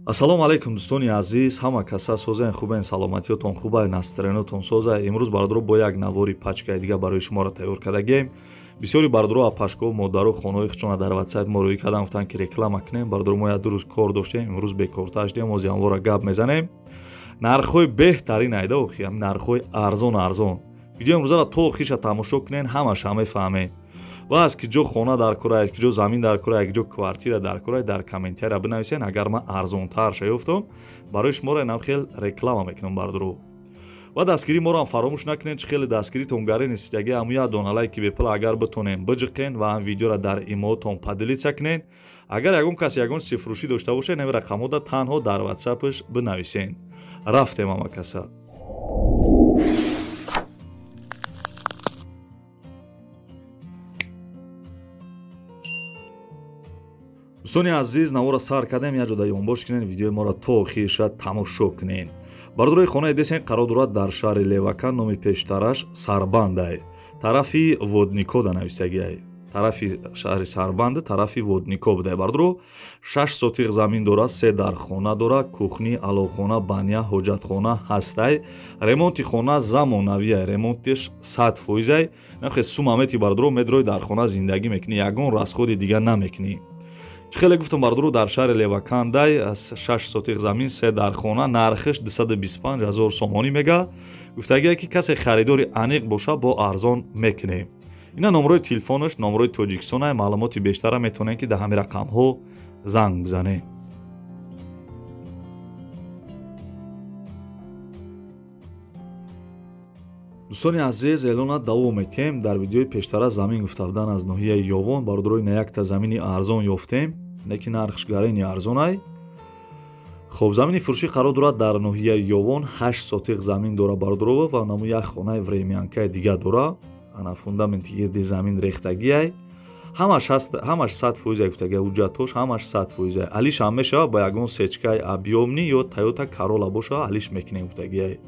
Ассалому алайкум дӯстони азиз, ҳама каса созен, хубен, саломатиётон хубай, настроениятон созай. Имрӯз бародаро бо як навори пачкаи дига барои шуморо тайёр кардагем. Бисёри бародаро апашков модаро хонаҳои худшона дар WhatsApp мо рӯй карданд, гуфтанд ки реклама кунем. Бародаро мо як ду рӯз кор доштем, имрӯз бекортар шудем, ози ҳамвора гап мезанем. Нархҳои беҳтарин айда охи, нархҳои арзон арзон. Видео имрӯзаро то охирша тамошо кунен, ҳамаша мефаҳмед. Ва аз ки ҷо хона дар кора, аз ки ҷо замин дар кора, аз ки ҷо квартира дар кора, дар комментария бинависен. Агар ман арзонтар шаёфтам, барои шуморо инам хел реклама мекунам бародаро. Ва дастгирии моро ҳам фаромӯш накунед, чӣ хеле дастгиритон гари нестидаги, ҳамун як дона лайки бепул агар битонем биҷиқен ва ҳам видеоро дар имоотон поделиться кунед. Агар ягон кас ягон сифрӯшӣ дошта бошед, ин рақамҳода танҳо дар WhatsApp-ш бинависен. Рафтем ҳама каса. Дӯстони азиз, навора сар кардем, як ҷода ёнбош кунен, видеои моро то охирша тамошо кунен. Бародарои хонаи десен қарор дорад дар шаҳри Левакан, номи пештараш Сарбандай. Тарафи Воднико да нависагиай. Тарафи шаҳри Сарбанд, тарафи Воднико будай. Бародаро 6 сотиқ замин дорад, 3 дар хона дорад, кухни, аловхона, баня, ҳоҷатхона ҳастай. Ремонти хона замонавиай, ремонтиш 100%. Нахе сумамети бародаро медрои дар хона зиндагӣ мекунӣ, ягон расходи дига намекунӣ. Чӣ хеле гуфтам бародаро, дар шаҳри Левакандай 6 сотиқ замин, 3 дар хона, нархиш 225 ҳазор сомонӣ мега. Гуфтагие ки касе харидори аниқ боша, бо арзон мекунем. Ина номрои телефонаш, номрои Тоҷикистона, маълумоти бештара метавонед ки дар ҳамин рақамҳо занг бизанед. Дӯстони азиз, эълона давом метиҳем. Дар видеои пештара замин гуфта будан аз ноҳияи Ёвон. Бародарои на якта замини арзон ёфтем, лекин нархш гарени арзонай. Хоб, замини фурӯшӣ қарор дорад дар ноҳияи Ёвон, 8 сотиқ замин дора бародарова ва наму як хонаи времянкаи дига дора. Ана фундаменти гирди замин рехтагиай. Ҳамаш ҳаст, ҳамаш 100% гуфтагиай, ҳуҷҷатҳош ҳамаш 100%. Алиш ҳам мешава ба ягон сечкаи объёмни ё Toyota Corolla боша, алиш мекунем гуфтагиай.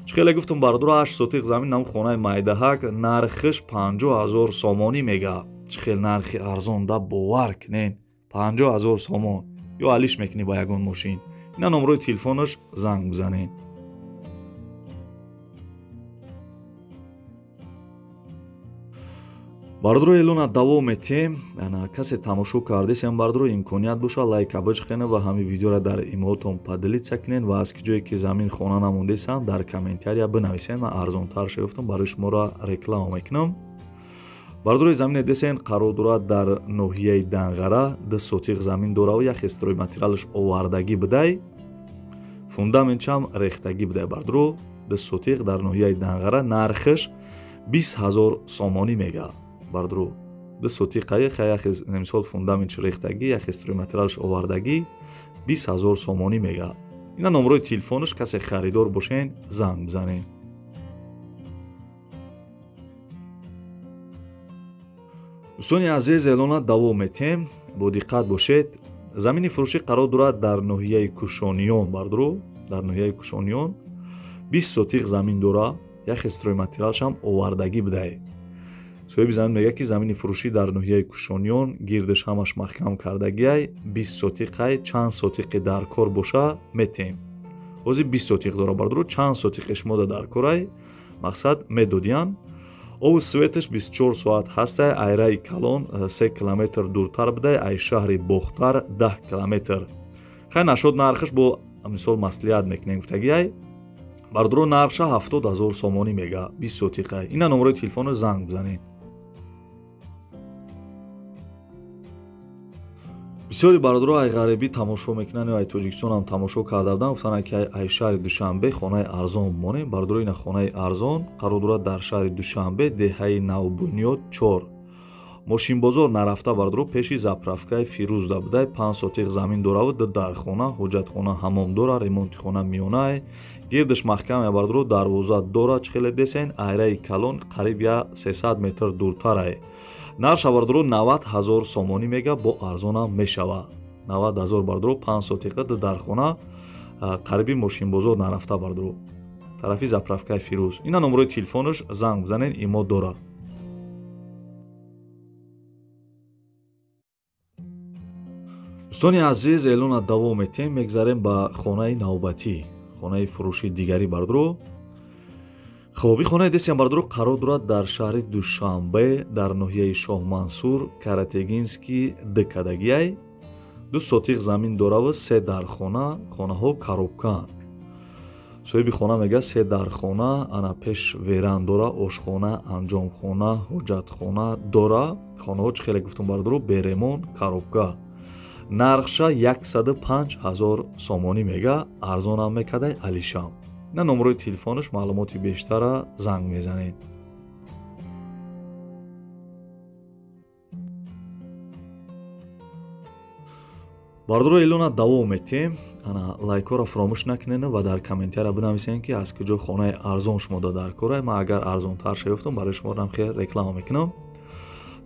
Чӣ хеле гуфтам бародаро, 8 сотиқ замин, нам хонаи майдаҳак, нархиш 50 ҳазор сомонӣ мега. Чӣ хел нархи арзон да, бовар кунен, 50 ҳазор сомон. Ё алиш мекунӣ ба ягон мошин. Ина номрои телефонаш, занг бизанед. Бародаро эълона давом метиҳем. Ана касе тамошо кардесем бародаро, имконият боша лайка биҷиқена ва ҳамин видеоро дар имоотон поделиться кунен ва аз ки ҷое ки замин хона намондесам дар комментария бинависен. Ман арзонтар шаёфтам, барои шуморо реклама мекунам. Бародарои замине десен қарор дорад дар ноҳияи Данғара, 2 сотиқ замин дораву як стройматериалаш овардагӣ бидай, фундаментшам рехтагӣ бидай. Бародаро 2 сотиқ дар ноҳияи Данғара, нархиш 20 ҳазор сомонӣ мега. Бародаро 2 сотиқае мисол фундаментш рехтагӣ, як стройматериалш овардагӣ 20 ҳазор сомонӣ мега. Ина номрои телефонаш, касе харидор бошен занг бизанед. Дӯстони азиз, эълона давом метиҳем, бо диққат бошед. Замини фурӯшӣ қарор дорад дар ноҳияи Кушониён. Бародаро дар ноҳияи Кушониён 20 сотиқ замин дора, як стройматериалшам овардагӣ бидай. Соҳиби замин мегӯяд ки замини фурӯшӣ дар ноҳияи Кушониён гирдиш ҳамаш маҳкам кардагиай, 20 сотиқай, чанд сотиқи дар кор боша метем. Ҳозир 20 сотиқ дора бародаро, чанд сотиқи шумо дар корай мақсад медодиян. Обу светаш 24 соат ҳастай, айраи калон 3 километр дуртар будай, ай шаҳри Бохтар 10 километр. Хай нашод нархаш бо мисол маслиҳат мекунем гуфтагиай. Бародаро нархша 70 ҳазор сомонӣ мега, 20 сотиқай. Ина номрои телефонро занг бизанед. Бисёри бародаро ай ғарибӣ тамошо мекунанд ё ай Тоҷикистон ҳам тамошо карда буданд, гуфтанд ки ай шаҳри Душанбе хонаи арзон бимонем. Бародаро ина хонаи арзон қарор дорад дар шаҳри Душанбе, деҳаи Навбунёд 4. Мошинбозор нарафта бародаро, пеши заправкаи Фирӯзда будай, 5 сотиқ замин дораву 2 дархона, ҳоҷатхона, ҳамом дора, ремонти хона миёнае, гирдиш маҳкаме бародаро, дарвоза дора, чӣ хеле десен, айраи калон қариб 300 метр дуртарае. Нарша бародаро 90 ҳазор сомонӣ мега, бо арзонам мешава. 90 ҳазор бародаро, 5 сотиқа, 2 дархона, қариби мошинбозор нарафта бародаро, тарафи заправкаи Фирӯз. Ина номрои телефонаш, занг бизанед, имо дора. Дӯстони азиз, эълона давом метем, мегзарем ба хонаи навбатӣ, хонаи фурӯши дигари бардро. Хоб, ин хонаи десиам бардро қарор дорад дар шаҳри Душанбе, дар ноҳияи Шоҳмансур, Каратегинский дкадагиай. 2 сотиқ замин дораву 3 дархона, хонаҳо коробкаанд. Соҳиби хона мега 3 дархона, ана пеш веран дора, ошхона, анҷомхона, ҳоҷатхона дора. Хонаҳо чӣ хеле гуфтум бардро, беремон, коробка. Нархша 105 000 сомонӣ мега, арзонам мекадай Алишам. На номерои телефонаш, маълумоти бештара занг мезанед. Бардоро, эълона давом метем. Ана лайкҳоро фаромӯш накунед ва дар комментария бинависед, ки аз куҷо хонаи арзон шумо дар кора. Ман агар арзонтар шаёфтам, барои шуморо хел реклама мекунам.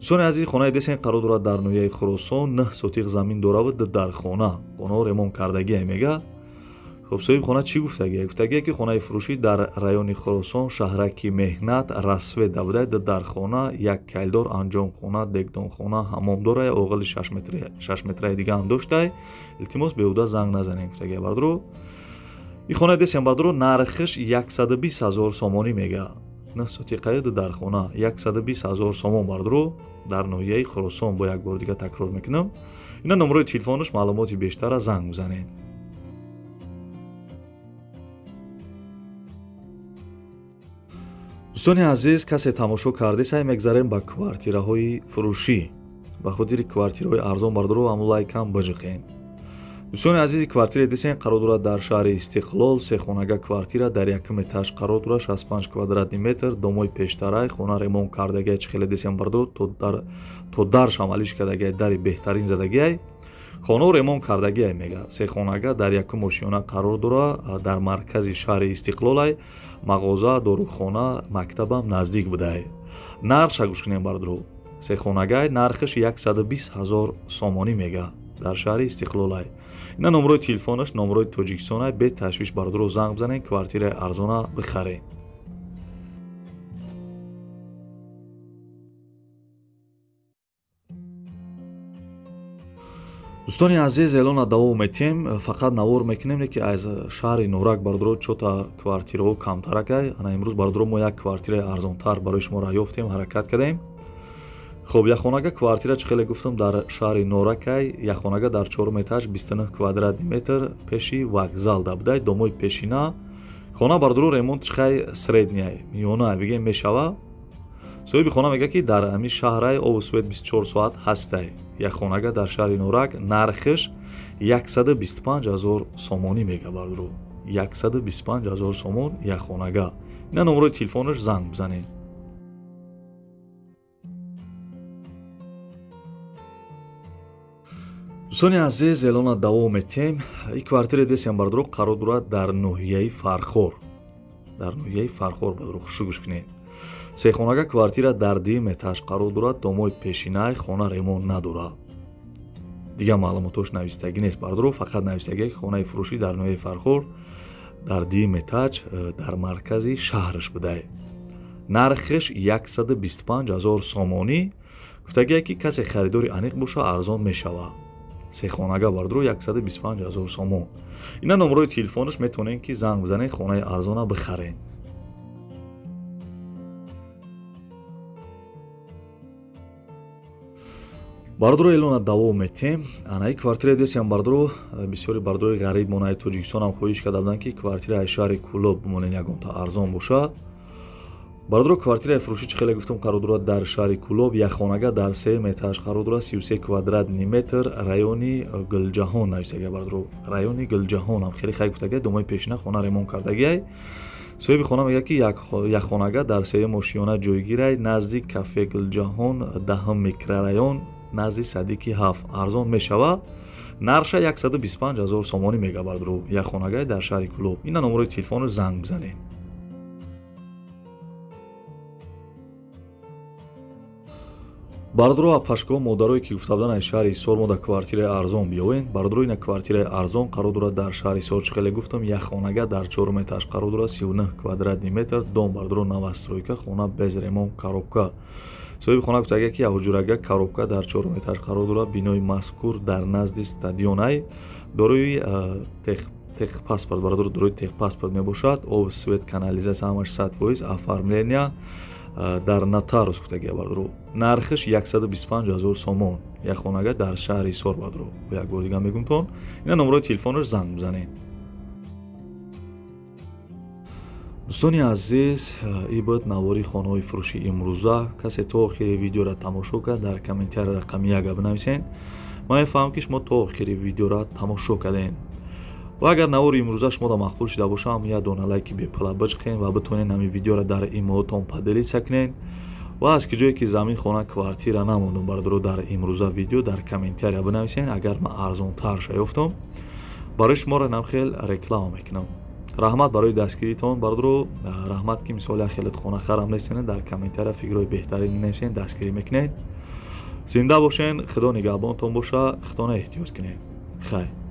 Дӯстони азиз, хонаи десен қарор дорад дар ноҳияи Хуросон, 9 сотиқ замин дораву 2 дархона. Хонаҳо ремонт кардагие мега. Хоб, соҳиби хона чӣ гуфтагие? Гуфтагие, ки хонаи фурӯшӣ дар райони Хуросон, шаҳраки Меҳнат, Рассвет буда, 2 дархона, 1 калидор, анҷомхона, дегдонхона, ҳамом дора, оғили 6 метраи дига ҳам доштай. Илтимос, беҳуда занг назанед, гуфтагие бардро. Ин хонаи десен бардро нархиш 120 000 сомонӣ мега. 9 сотиқаи 2 дархона, 120 000 сомон бардро, дар ноҳияи Хуросон. Бо як бор дига такрор мекунам. Ина номерои телефонаш, маълумоти бештара занг бизанед. Дӯстони азиз, касе тамошо карде, сай мегзарем ба квартираҳои фурӯшӣ. Ба хотири квартираҳои арзон бардоро ҳамун лайкам биҷиқен. Дӯстони азиз, квартираи десен қарор дорад дар шаҳри Истиқлол, сехонага квартира дар якум этаж қарор дорад, 65 квадратный метр, домои пештарай, хона ремонт кардагиай, чӣ хеле десен бардоро, то дарш амалиш кардагиай, дари беҳтарин задагиай. Хонао ремонт кардагиай мега. Сехонага дар якум ошиёна қарор дорад, дар маркази шаҳри Истиқлолай, мағоза, дорухона, мактабам наздик будай. Нархша гӯш кунем бардоро. Сехонагай нархаш 120 000 сомонӣ мега, дар шаҳри Истиқлолай. Ина номерои телефонаш, номерои Тоҷикистонай, беташвиш бардоро занг бизанед, квартираи арзона бихаред. Дӯстони азиз, эълона давом метем, фақат навор мекунем, ки аз шаҳри Норак бардоро чота квартираҳо камтаракай. Ана имрӯз бардоро мо як квартираи арзонтар барои шумо раҳ ёфтем, ҳаракат кардем. Хоб, яхонага квартира чӣ хеле гуфтам дар шаҳри Норакай, яхонага дар 4 этаж, 29 квадратный метр, пеши вокзал да будай, домои пешина. Хона бардоро ремонт чихай средняй, миёна бигем мешава. Соҳиби хона мега, ки дар ҳамин шаҳрай обу свет 24 соат ҳастай. Яхонага дар шаҳри Норак нархиш 125 000 сомонӣ мега бардоро. 125 000 сомон яхонага. Ина номерои телефонаш, занг бизанед. Дӯстони азиз, эълона давом метем. Ин квартираи десиам бардоро қарор дорад дар ноҳияи Фархор. Дар ноҳияи Фархор бардоро, хушу гӯш кунед. Сехонага квартира дар дуюм этаж қарор дорад, домои пешинай, хона ремонт надорад. Дигар маълумотош навистагӣ нест бардоро, фақат навистагие, ки хонаи фурӯшӣ дар ноҳияи Фархор дар дуюм этаж, дар маркази шаҳраш будай. Нархиш 125 000 сомонӣ. Гуфтагие, ки касе харидори аниқ боша, арзон мешавад. Сехонага бардоро 125 000 сомон. Ина номерои телефонаш, метавонед ки занг бизанед, хонаи арзона бихаред. Бардоро, эълона давом метем. Ана ин квартираи десиам бардоро, бисёри бардорои ғариб монаи Тоҷикистон ҳам хоҳиш карда буданд, ки квартираи шаҳри Кӯлоб бимонед, ягонта арзон боша. Бардоро, квартираи фурӯшӣ чӣ хеле гуфтам қарор дорад дар шаҳри Кӯлоб, яхонага дар 3 этаж қарор дорад, 33 квадратный метр, райони Гулҷаҳон нависагия бардоро. Райони Гулҷаҳон ҳам хеле хай гуфтагия, домои пешина, хона ремонт кардагиай. Соҳиби хона мегӯяд, ки яхонага дар 3 ошиёна ҷойгирай, назди кафе Гулҷаҳон, 10 микрорайон, назди садики 7, арзон мешава. Нархша 125 000 сомонӣ мега бардоро, яхонагай дар шаҳри Кӯлоб. Ина номерои телефону занг бизанед. Бардоро, апашко модарое ки гуфта буданд аз шаҳри Ҳисор мо дар квартираи арзон биёвен. Бардоро, ина квартираи арзон қарор дорад дар шаҳри Ҳисор, чӣ хеле гуфтам, яхонага дар 4 этаж қарор дорад, 39 квадратный метр, дом бардоро новостройка, хона без ремонт, коробка. Соҳиби хона гуфтага, ки ҳуҷрага коробка дар чорум этаж қарор дорад. Бинои мазкур дар назди стадионай, дорои техпаспорт, бародаро, дорои техпаспорт мебошад. Об, свет, канализация ҳамаш 100%, оформления дар нотариус гуфтагия, бародаро. Нархиш 125 000 сомон, як хонага дар шаҳри Ҳисор, бародаро. Бо як бор дига мегумтон, ина номерои телефонаш, занг бизанед. Дӯстони азиз, и буд навори хонаҳои фурӯши имрӯза. Касе то охири видеора тамошо кард, дар комментария рақами яка бинависен. Ман мефаҳмам, ки шумо то охири видеора тамошо кардем. Ва агар навори имрӯза шумода маъқул шуда боша, ҳам як дона лайки бепала биҷиқен ва битонед ҳамин видеоро дар имоотон поделиться кунед. Ва аз ки ҷое ки замин, хона, квартира намондум, бародаро, дар имрӯза видео дар комментария бинависен. Агар ман арзонтар шаёфтам, барои шуморо нам хел реклама мекунам. Раҳмат барои дастгиритон, бародаро, раҳмат, ки мисоли хелет хонахарам нестен, дар комментария фикрҳои беҳтарин менависен, дастгирӣ мекунед. Зинда бошен, худо нигаҳбонтон боша, худона эҳтиёт кунед. Хайр.